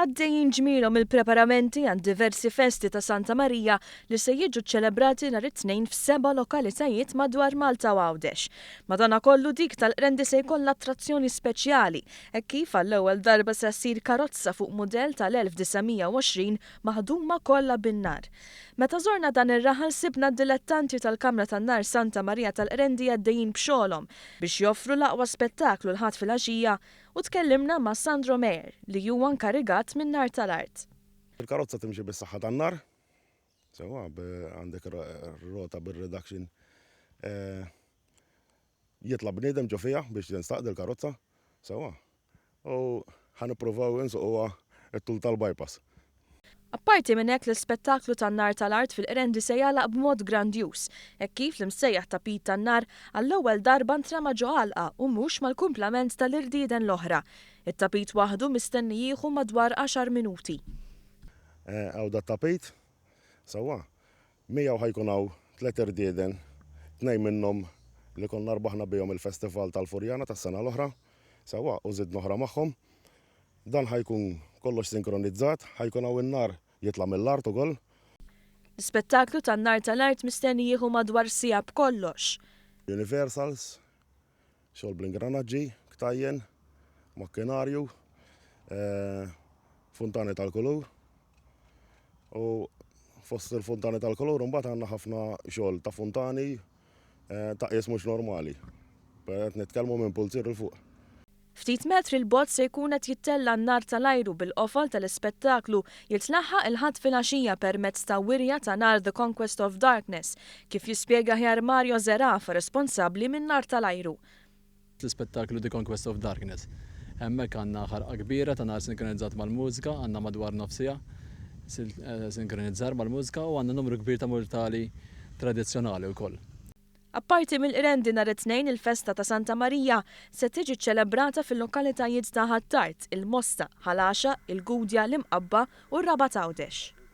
Għaddejjin ġmielhom il-preparamenti għand diversi festi ta' Santa Marija li se jiġu ċċelebrati nhar it-Tnejn f'seba' lokalitajiet madwar Malta u Għawdex. Madanakollu dik tal-Qrendi se jkollha attrazzjoni speċjali hekk kif għall-ewwel darba se ssir karozza fuq mudell tal-1920 maħduma kollha bin-nar. Meta żorna dan ir-raħal sibna d-dilettanti tal-Kamra tan-Nar Santa Marija tal-Qrendi għaddejjin b'xogħolhom biex joffru l-aqwa spettaklu l-Ħadd filgħaxija U tkellimna ma' Sandro Meyer li huwa nkarigat min-nar tal-art. Il-karozza timxi bis-saħħa tan-nar, sewwa għandek rota bir-reduction. Jitla' bniedem ġo fiha biex tinstaq dil-karozza, sewwa. U ħa nippruvaw insuquha t-tul tal-bypass. Apparti minn hekk l-ispettaklu tan-nar tal-art fil-Qrendi se jagħlaq b'mod grandjuż, hekk kif l-imsejjaħ tapit tan-nar għall-ewwel darba ntrama ġo għalqa u mhux mal-kumplament tal-irdieden l-oħra. It-tapit waħdu mistenni jieħu madwar għaxar minuti. Hawn dat-tapit, sewwa, miegħu ħa jkun hawn tliet irdieden, tnejn minnhom li konna rbaħna bihom il-festival tal-Furjana tas-sena l-oħra, sewwa, u żidna oħra magħhom. Dan ħa jkun kollox sinkronizzat, ħa jkun hawn in-nar jitla' mill-art ukoll. L-ispettaklu tan-nar tal-art mistenni jieħu madwar siegħa b'kollox. Universals, xogħol bl-ingranaġġi, ktajjen, makkinarju, funtani tal-kulur. U fost il-funtani tal-kulur imbagħad għandna ħafna xogħol ta' funtani ta' qies mhux normali. Qed nitkellmu minn pulzier 'il fuq. Ftit metri 'l bogħod se jkun qed jittella' n-nar tal-ajru bil-qofol tal-ispettaklu jitlaħħaq il-Ħadd filgħaxija permezz ta' wirja ta' nar The Conquest of Darkness, kif jispjega aħjar Mario Zerafa responsabbli min-nar tal-ajru. L-ispettaklu The Conquest of Darkness. Hemmhekk għandna ħarqa kbira ta' nar sinkronizzat mal-mużika, għandna madwar nofs siegħa sinkronizzar mal-mużika u għandna numru kbir ta' murtali tradizzjonali wkoll. Apparti mill-Qrendi nhar it-Tnejn il-festa ta' Santa Marija se tiġi ċċelebrata fil-lokalitajiet ta' Ħ'Attard, il-Mosta, Ħal Għaxaq, il-Gudja, l-Imqabba u r-Rabat Għawdex.